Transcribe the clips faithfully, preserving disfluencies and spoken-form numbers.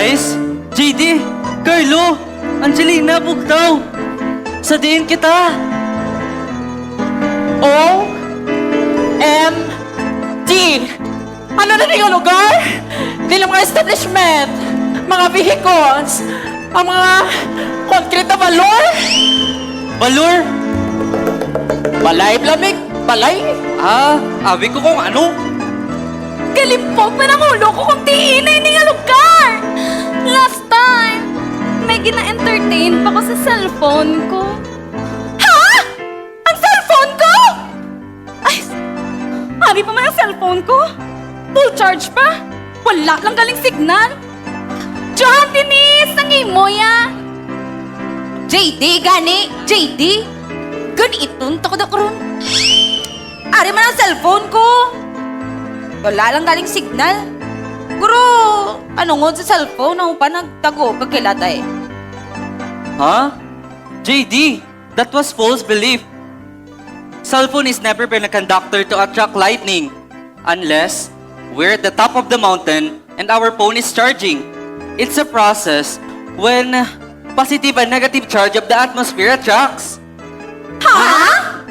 Guys, J D, Carlo, Angelina, bugtaw. Sa diin kita? O M G! Ano na ning lugar? Di lang mga establishment, mga vehicles, ang mga concrete na balor. Balor? Balay, Blamig? Balay? Ah, abi ko kung ano. Galipog man ang ulo ko kung diin na ini nga lugar! Last time, may gina-entertain pa ko sa cellphone ko. Ha? Ang cellphone ko? Ay, abi pa man ang cellphone ko. Full charge pa. Wala lang galing signal. Johan Denise, ang imo ya. J D gani, J D. Gani iton ta ko da karon. Ari man ang cellphone ko. Wala lang galing signal. Guro, anungod sa cellphone, ako pa nagtago kag kilatay. Ha? J D, that was false belief. Cell phone is never been a conductor to attract lightning, unless we're at the top of the mountain and our phone is charging. It's a process when positive and negative charge of the atmosphere attracts. Ha?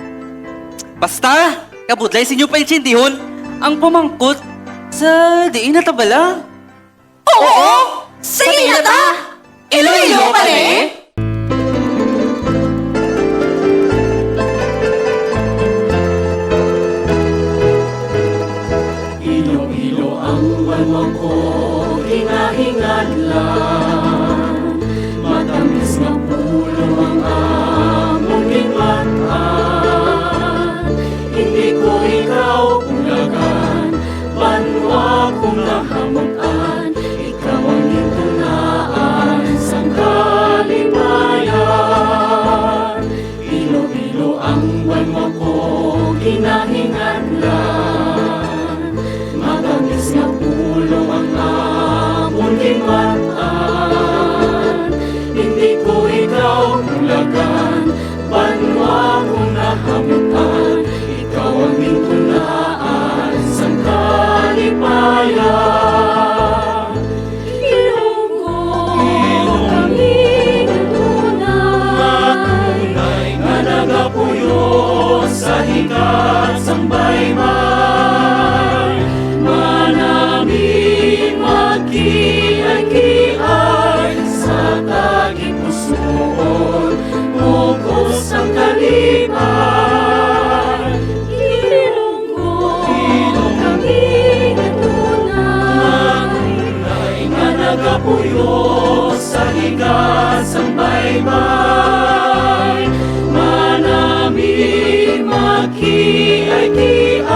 Basta, kabudlay sa inyo paintindihon ang pamangkot sa diin na ta bala. Oo! Sa diin na ta? Iloilo pa ni? Iloilo ang banwa ko, kinahingadlan. Matamis nga pulong ang amon ginmat-an. Hindi ko ikaw bulagan, banwa kong nahamutan. Ikaw ang gintunaan sang kalipayan. Iloilo ang banwa ko, kinahingadlan. Matamis nga pulong ang amon ginmat-an. Hindi ko ikaw bulagan, banwa kong nahamutan. Ikaw ang gintunaan sang kalipayan. Ilonggo kami nga tunay, nga nagapuyo sa hikat sang baybay. Manami magkiay-kiay sa tagipusoon, bug-os ang kalipay. Ilonggo kami nga tunay, nga nagapuyo sa hikat sang baybay. Manami magkiay-kiay